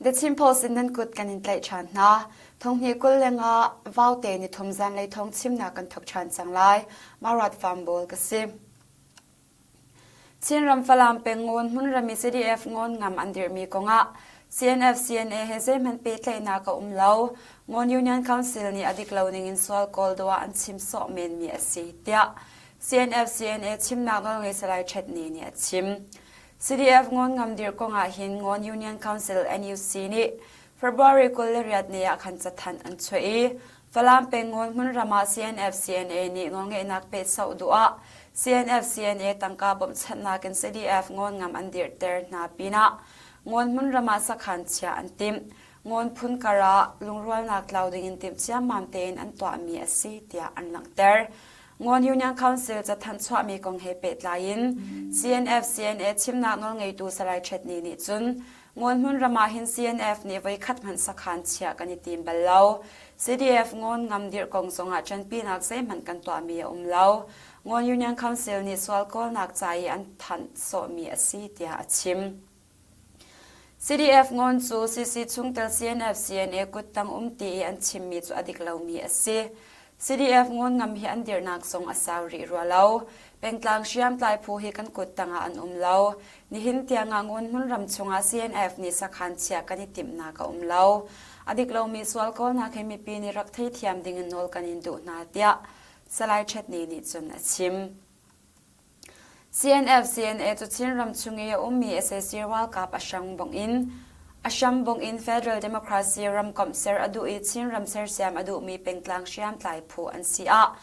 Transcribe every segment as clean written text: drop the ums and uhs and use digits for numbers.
The Chin Post in nan kut kan in tlaih ṭhan hna. Thonghnih 20 le nga vaute nithum zanlei thawng chimnak kan thawk ṭhan cang lai. Marat Farm Bawl ka si. Chinram Falam peng Ngawn hmunram i CDF Ngawn Ngam an dirhmi kongah CNF CNA he zeihmanh pehtlaihnak a um lo. Ngawn Union Council nih a dik lo ning in sual kawl dawh ah an chim sawh menmi a si tiah CNF CNA chimnak nawlngei Salai Htet Ni nih a chim. CDF Ngawn Ngam dirh kongah hin Ngawn Union Council NUC nih February 28 ni ah khan cathanh an chuah i Falam peng Ngawn hmunram ah CNF CNA nih nawlngeihnak pehsauh duh ah CNF CNA tangka bawmhchanhnak in CDF Ngawn Ngam an dirhter hna pinah Ngawn hmunram ah sakhan chiah an timh. Ngawn phun kar ah lungrualnak tlau ding in timh ciammam tein an tuahmi a si tiah an langhter. Ngawn Union Council cathanh chuahmi kong he pehtlai in CNF CNA chimnak nawlngeitu Salai Htet Ni nih cun Ngawn hmunram ah hin CNF nih voikhat hmanh sakhan chiah kan i tim bal lo. CDF Ngawn ngam dirh kong zongah ṭanpinak zeihmanh kan tuahmi a um lo. Ngawn Union Council nih sual kawlnak ca i an thanh sawhmi a si tiah a chim. CDF Ngawn cu CC chungtel CNF CNA kuttang um ti i an chimmi cu a dik lomi a si. CDF Ngawn ngam hi an dirhnak zong a sau rih rua lo. Pengtlang hriamtlai phu hi kan kuttang ah an um lo. Nihin tiangah Ngawn hmunram chungah CNF nih sakhan chiah kan i timhnak a um lo. A dik lomi sual kawlnak hi mipi nih rak theithiam ding in nawl kan in duh hna tiah Salai Htet Ni nih cun a chim. CNF CNA cu Chinram chung i a ummi sac ralkap a hrang bawng in a hram bawng in Federal Democracy ramkomh ser a duh i Chinram sersiam a duhmi pengtlang hriamtlai phu an si ah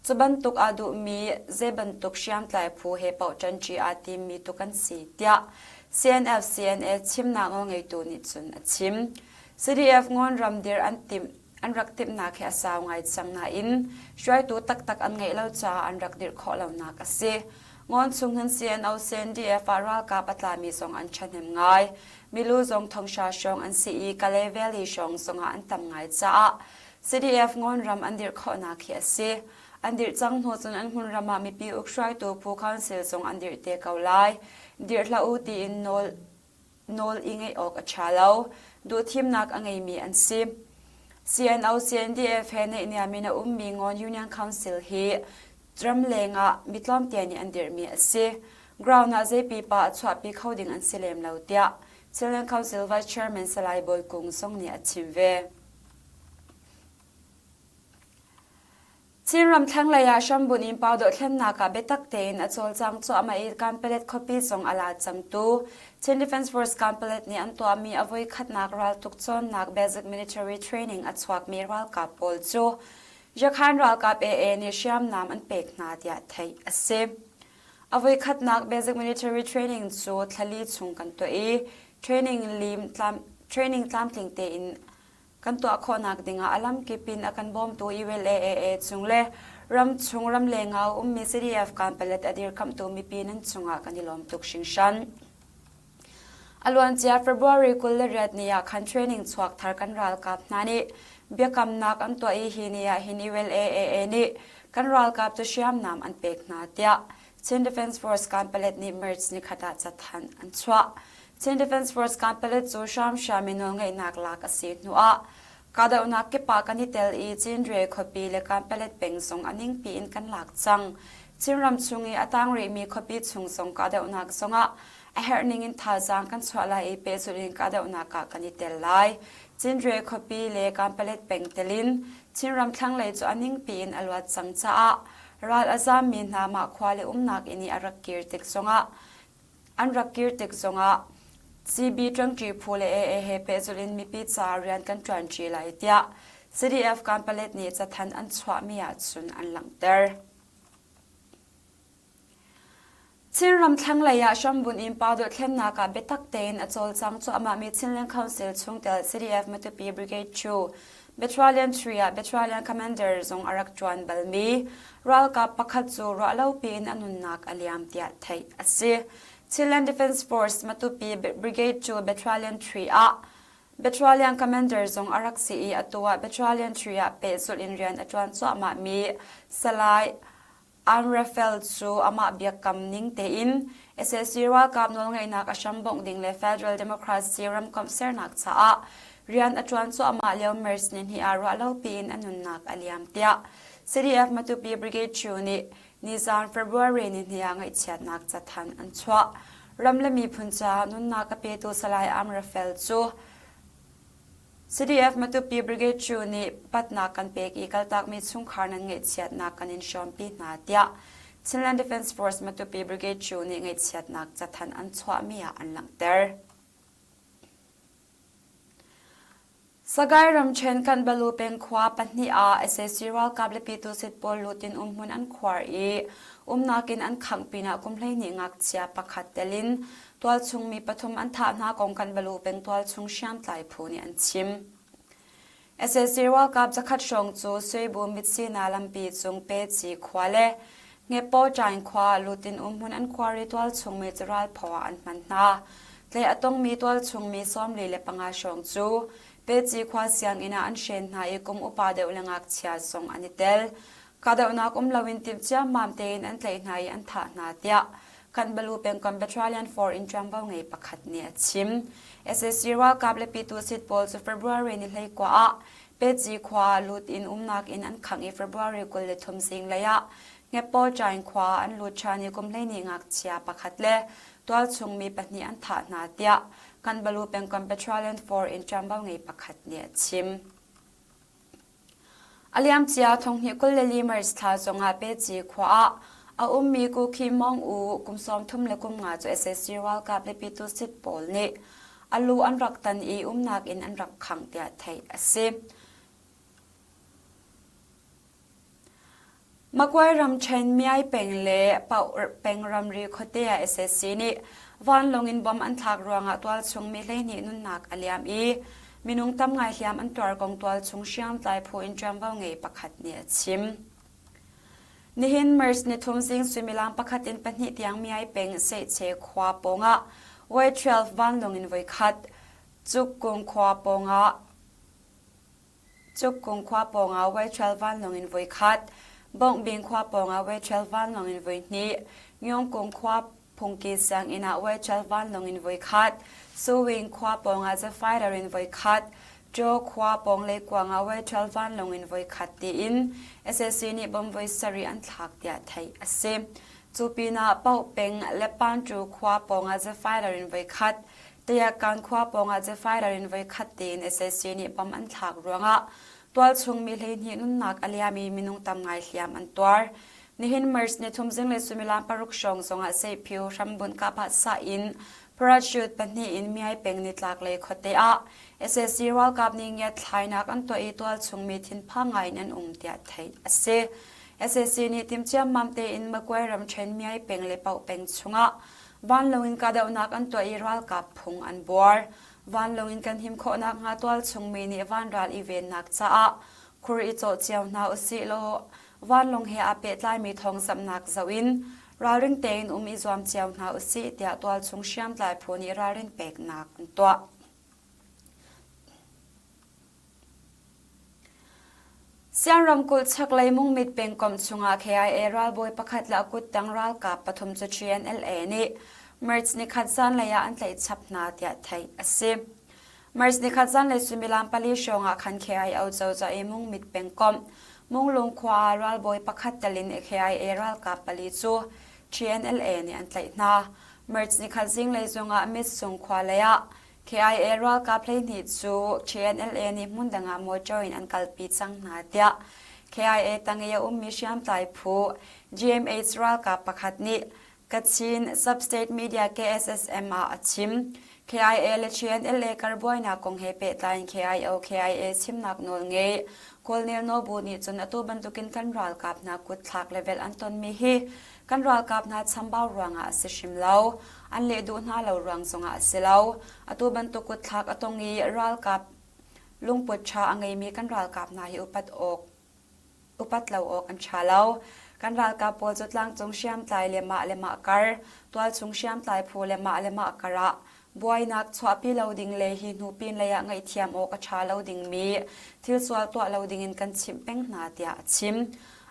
cu bantuk aa duhmi zei bantuk hriamtlai phu he paoh ṭanṭi aa timmi tu kan si tiah CNF CNA chimnak nawlngeitu nih cun a chim. CDF Ngawnram dir an timh an rak timhnak hi a sau ngai cang nain hruaitu taktak an ngeih lo caah an rak dirh khawh lonak a si. Ngawn chung hin CNO CNDF ah ralkap a tlami zong an ṭhahnem ngai. Milu zong thonghra hrawng an si i Kalay Valley hrawng zongah an tam ngai caah CDF Ngawn ram an dirh khawhnak hi a si. An dirh cang hnu cun an hmunram ah mipi uk hruaitu phu council zong an dirh te ko lai. Dirh hlah u tiin nawl nawl i ngeih awk a ṭha lo. Duhthimnak a ngeimi an si. CNO CNDF he naihniam in a ummi Ngawn Union Council hi ramleng ah mi tlawmte nih an dirhmi a si. Ground ah zei pipa a chuahpi kho ding an si lem lo tiah Chinland Council Vice Chairman Salai Bawi Kung zong nih a chim ve. Chinram thlanglei ah hrambunh in pau dohthlennak ah biatak tein a cawlcang cuahmah i Kanpalet khuapi zong a la cangtu Chin Defence Force Kanpalet nih an tuahmi a voikhatnak raltuk cawnnak Basic Military Training a chuakmi ralkap pawl cu Yakhan ralkap AA nih hriamnam an pek hna tiah theih a si. A voikhatnak Basic Military Training cu thlali chung kan tuah i training lim training tlamtling tein Kan tuah khawhnak dingah a lamkip in a kan bawmtu ULAAA cung le ramchung ramleng ah a ummi CDF Kanpalet a dirkamhtu mipi nan cungah kan i lawm tuk hringhran. A luancia February 28 ni ah khan training chuak thar kan ralkap hna nih biakamnak an tuah i hi ni ah hin ULAAA nih kan ralkap cu hriamnam an pek hna tiah Chin Defense Force Kanpalet nih March nikhat ah cathanh an chuah. Chin Defense Force Kanpalet cu hramhram in nawlngeihnak lak a si hnuah kahdohnak kip ah kan i tel i Cinre khuapi le Kanpalet peng zong a ningpi in kan lak cang. Chinram chung i a tang rihmi khuapi chung zong kahdohnak zongah a herh ning in thazaang kan chuah lai i pehzulh in kahdohnak ah kan i tel lai. Cinre khuapi le Kanpalet peng tel in Chinram thlanglei cu a ningpi in a luat cang caah ral a zaammi hna mah khua le umnak inn i a rak kir tik zongah An rak kir tik zongah CB ṭangṭi phu le AA he pehzulh in mipi ca rian kan ṭuanṭi lai tiah CDF Kanpalet nih cathanh an chuahmi ahcun an langhter. Chinram thlanglei ah hrambunh in pa dothlennak ah biatak tein a cawlcang cuahmahmi Chinland Council chungtel CDF Matupi Brigade 2 Battalion 3 ah Battalion Commander zong a rak ṭuan balmi ralkap pakhat cu ruahlopi in a nunnak a liam tiah theih a si. Chinland Defence Force Matupi Brigade 2 Battalion 3 ah Battalion Commander zong a rak si i atu ah Battalion 3 ah pehzulh in rian a ṭuan cuahmahmi Salai. Amraphel cu amah biakam ning tein sac ralkap nawlngeihnak a hrambongh ding le Federal Democracy ramkomh sernak caah rian a ṭuan cuahmah lio March nihnih ah ruahlopi in a nunnak a liam tiah CDF Matupi Brigade Chu nih nizan February nihnih ah ngaihchiatnak cathanh an chuah. Ram le miphun caah nunnak a petu Salai Amraphel cu CDF Matupi Brigade Chu nih upatnak kan pek i kaltakmi chungkhar nan ngaihchiatnak kan in hrawmpi hna tiah Chinland Defence Force Matupi Brigade Chu nih ngaihchiatnak cathanh an chuahmi ah an langhter. Sagaing ramṭhen Kanbalu peng khua pahnih ah sac ralkap le Pyitusit pawl lut in umhmun an khuar i umnak in an khangh pinah kum 12 ngakchia pakhat tel in Tualchung mi pathum an thah hna kong Kanbalu peng tualchung hriamtlai phu nih an chim. Sac ralkap zakhat hrawng cu Suibu Mitsina lampi cung Peci khua le Ngepaw Ṭaing khua lutin umhmun an khuar i tualchung mi cu ralphaw ah an hman hna. Tlaih a tongmi tualchung mi 45 hrawng cu Peci khua sianginn ah an hren hna i kum upa deuh le ngakchia zong an i tel. Kahdohnak um loin timh ciammam tein an tlaih hna i an thah hna tiah Kanbalu pengkomh Battalion 4 in ṭuanvo ngei pakhat nih a chim. Sac ralkap le Pyitusit pawl cu February ni 19 ah Petzi khua ah lut in umnak inn an khangh i February 23 zinglei ah Ngepaw Chaing khua ah an lut ṭhan i kum 12 ngakchia pakhat le tualchung mi pahnih an thah hna tiah Kanbalu pengkomh Battalion 4 in ṭuanvo ngei pakhat nih a chim. A liamcia thonghnih 24 March thla zongah Peci khua ah a ummi Kukhi Mong U kum 35 cu sac ralkap le Pyitusit pawl nih a lu an rak tan i umnak inn an rak khangh tiah theih a si. Magway ramṭhen Myai peng le Paoh peng ramri khuate ah sac nih vanlawng in bomb an thlak ruangah tualchung mi 12 nunnak a liam i minung tam ngai hliam an tuar kong tualchung hriamtlai phu in ṭuanvo ngei pakhat nih a chim. Nihin March nithum zing suimilam pakhat in pahnih tiang Myai peng Sehche khua pawngah Y-12 vanlawng in voikhat, Cukung khua pawngah Cukkung khua pawngah Weitral vanlawng in voikhat, Bongbing khua pawngah Weitral vanlawng in voihnih, Myongkung khua phungki sianginn ah Weitral vanlawng in voikhat, Suwing khua pawngah The Fighter in voikhat, Ṭaw khua pawng leikuang ah Weitral vanlawng in voikhat tiin sac nih bomb voi sarih an thlak tiah theih a si. Cu pinah Paoh peng Lepanṭu khua pawngah The Fighter in voikhat, Tayakan khua pawngah Zephyr in voikhat tein sac nih bom an thlak ruangah tualchung mi 12 nunnak a liam i minung tam ngai hliam an tuar. Nihin March nithum zinglei suimilam paruk hrawng zongah Seiphiu hrambunh kahpah sah in parachute pahnih in Myai peng nitlak lei khuate ah sac ralkap nih ngiatthlainak an tuah i tualchung mi thinphang ngai in an um tiah theih a si. Sac nih timhciammam tein Magway ramṭhen Myai peng le Paoh peng chungah Vanlawng in kahdohnak an tuah i ralkap phung an buar. Vanlawng in kan him khawh nakhnga tualchung mi nih vanral i vennak caah khur i cawh cio hna usih law vanlawng he aa pehtlaimi thawngzamhnak zoh in ralring tein um i zuam cio hna usih tiah tualchung hriamtlai phu nih ralrin peknak an tuah. Sian ramkulh chaklei Mungmit pengkomh chungah KIA ralbawi pakhat le a kuttang ralkap pathum cu TNLA nih March nikhat zanlei ah an tlaih chap hna tiah theih a si. March nikhat zanlei suimilam pali hrawng ah khan KIO cozah i Mungmit pengkomh Munglung khua ah ralbawi pakhat tel in KIA ralkap pali cu TNLA nih an tlaih hna. March nikhat zinglei zongah Mitsung khua lei ah KIA ralkap 12 cu KNLA nih hmundang ah motor in an kalpi cang hna tiah KIA tang i a ummi hriamtlai phu GMH ralkap pakhat nih Kachin Sub-State Media KSSM ah a chim. KIA le KNLA kar buainak kong he pehtlai in KIO KIA chimnak nawl ngei Colonel Nobu nih cun atu bantukin kan ralkap hna kutthlak le velh an tonmi hi Kan ralkap hna chambau ruangah a si hrim lo. An leh duh hna lo ruang zongah a si lo. Atu bantuk kutthlak a tong i ralkap lungput ṭha a ngeimi kan ralkap hna hi upat awk upat lo awk an ṭha lo. Kan ralkap pawl cu tlangcung hriamtlai le mah le mah kar, tualchung hriamtlai phu le mah le mah kar ah buainak chuahpi lo ding le hi hnu pinlei ah ngaihthiam awk a ṭha lo dingmi thil sual tuah lo dingin kan chimh peng hna tiah a chim.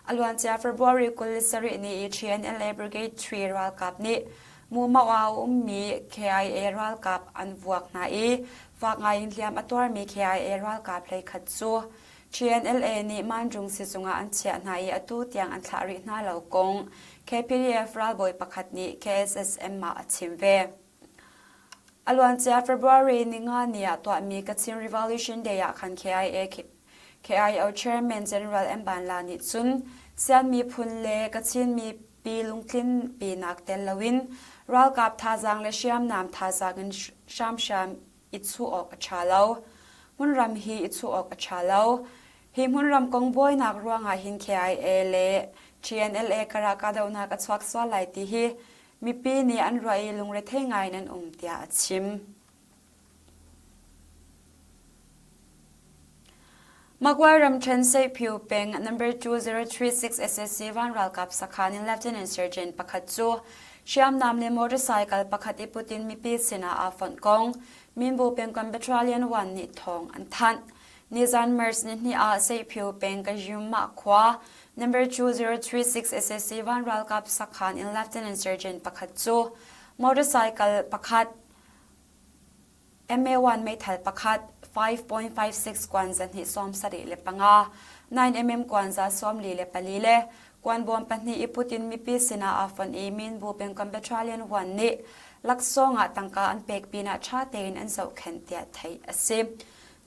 A luancia February 27 ni i TNLA Brigade 3 ralkap nih Mumau ah a ummi KIA ralkap an vuak hna i fak ngaiin hliam a tuarmi KIA ralkap hleikhat cu TNLA nih Manjung sizung ah an chiah hna i atu tiang an thlah rih hna lo kong KPDF ralbawi pakhat nih KSSM ah a chim ve. A luancia February ninga ni ah tuahmi Kachin Revolution Day ah khan KIA KIO Chairman General M. Ban La nih cun Sian miphun le Kachin mipi lungtlin pinak tel loin ralkap thazaang le hriamnam thazaang in hramhram i chuh awk a ṭha lo. Hmunram hi i chuh awk a ṭha lo. Hi hmunram kong buainak ruangah hin KIA le TNLA karah kahdohnak a chuak sual lai ti hi mipi nih an ruah i lungrethei ngai in an um tiah a chim. Magway ramṭhen Seihpyu peng number 2036 SSC van ralkap sakhan in Lieutenant Sergeant pakhat cu hriamnam le motorcycle pakhat i put in mipi sinah aa fonh kong Minbu pengkomh Battalion 1 nih thawng an thanh. Nizan March nihnih ah Seihpyu peng Kayumah khua number 2036 SSC van ralkap sakhan in Lieutenant Sergeant pakhat cu motorcycle pakhat MA1 meithal pakhat, 5.56 kuan zahnih 75, 9mm kuan za 44 le kuanbawm pahnih i put in mipi sinah aa fonh i Minbu pengkomh Battalion 1 nih laksawng ah tangka an pek pinah ṭha tein an zohkhenh tiah theih a si.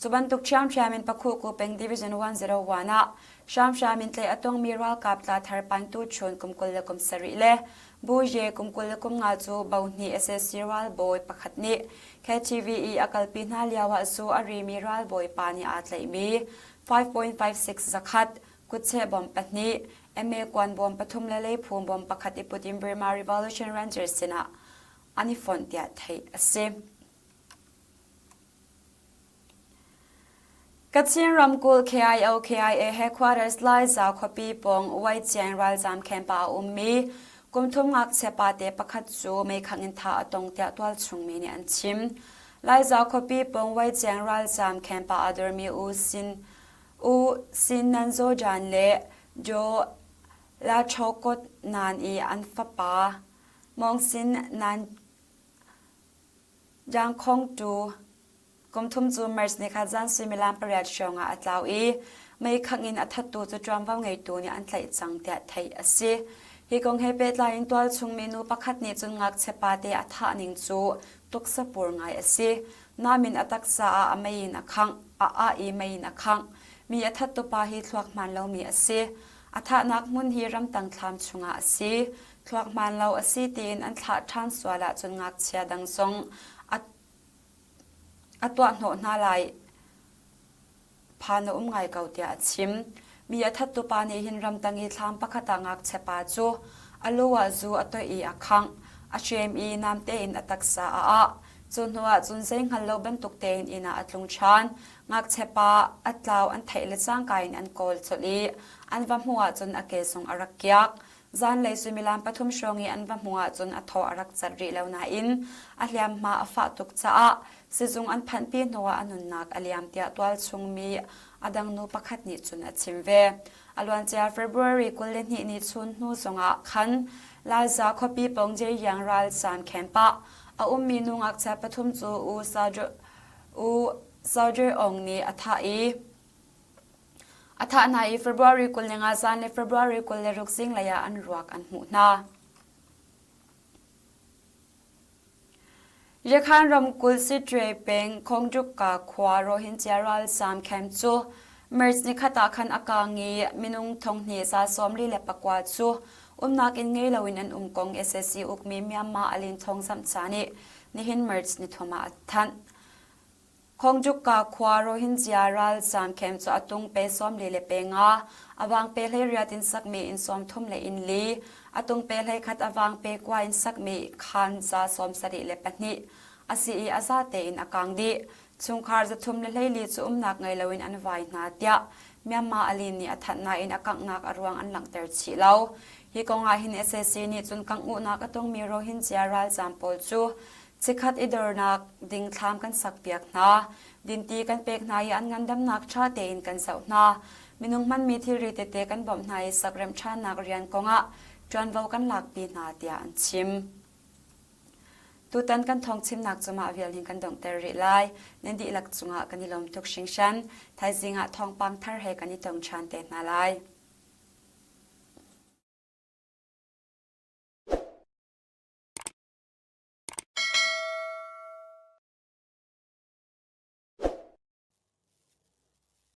Cu bantuk ṭhiamṭhiam in Pakhuku peng Division 101 ah hramhram in tlaih a tongmi ralkap tla thar Pantu Chun kum 27 le Bu Ye kum 25 cu Bohnih SSC ralbawi pakhat nih KTV i a kalpi hna lioah zu a rimi ralbawi pa nih aa tlaihmi 5.56 zakhat, kutcheh bom pahnih, MA kuan bom pathum le leiphu bom pakhat i put in Burma Revolution Rangers sinah an i fonh tiah theih a si. Kachin ramkulh KIO KIA headquarters Laiza khuapi pawng Uaichiang ralzaam camp ah a ummi kumthum ngakchia pate pakhat cu meikhangh in thah a tong tiah tualchung mi nih an chim. Laiza khuapi pawng Uaichiang ralzaam camp ah aa dormi U Sin U Sin Nan Zaw Jan le Jo La Cho Kot Nan i an fapa Mong Sin Nan Jangkhongtu kum thum cu March nikhat zan suimilam pariat hrawng ah a tlau i meikhangh in a thattu cu ṭuanvo ngeitu nih an tlaih cang tiah theih a si. Hi kong he pehtlai in tualchung minu pakhat nih cun ngakchia pate a thah ning cu tuksapur ngai a si. Namin a taksa ah a mei in a khangh, a ah i mei in a khangh. Mi a thattu pa hi thluak hmaan lomi a si. A thahnak hmun hi ramtang thlam chungah a si. Thluak hmaan lo a si tiin an thlah ṭhan sual ahcun ngakchia dang zong a, a tuah hnawh hna lai phan a um ngai ko tiah a chim. Mi a thattu pa nih hin ramtang i thlam pakhat ah ngakchia pa cu a lu ah zu a toih i a khangh, a hrem i namte in a taksa a ah. Cu hnu ah cun zei hngal lo bantuk tein inn ah a tlung ṭhan. Ngakchia pa a tlau an theih le cangka in an kawl colh i an va hmuh ahcun a ke zong a rak kiak. Zanlei suimilam pathum hrawng i an va hmuh ahcun a thaw a rak cat rih lo nain a hliamhma a fah tuk caah sizung an phanhpi hnuah a nunnak a liam tiah tualchung mi a dang nu pakhat nih cun a chim ve. A luancia February 22 ni chun hnu zongah khan Laiza khuapi pawng Jeiyang ralzaam camp ah a ummi nu ngakchia pathum cu U U Saudre Aung nih a thah i A thah hna i February 25 zan le February 26 zinglei ah an ruak an hmuh hna. Yakhan ramkulh Sittwe peng Khongdukka khua Rohingya ralzaam camp cu March nikhat ah khan a kaang i minung thonghnih za 44 cu umnak inn ngei loin an um kong SSC ukmi Myanmar Alin thawngzamhca nih nihin March nithum ah a thanh. Khongdukka khua Rohingya ralzaam camp cu a tung pe 45, a vang pe 18 in sakmi inn 34 inn li, a tung pe 11 a vang pe kua in sakmi khaan za 72 a si i a za tein a kaang dih. Chungkhar 314 cu umnak ngei loin an vai hna tiah Myanmar Alin nih a thanh nain a kanghnak a ruang an langhter chih lo. Hi kong ah hin sac nih cun kangh-uhnak a tongmi Rohingya ralzaam pawl cu Chikkhat i dornak ding thlam kan sakpiak hna. Dinti kan pek hna i an ngandamnak ṭha tein kan zoh hna. Minung hmanmi thilri tete kan bawmh hna i sakremh ṭhannak rian kongah ṭuanvo kan lakpi hna tiah an chim. Tutan kan thawngchimnak cu mah vial hin kan donghter rih lai. Nan dihlak cungah kan i lawm tuk hringhran. Thaizing ah thawngpang thar he kan i tong ṭhan te hna lai.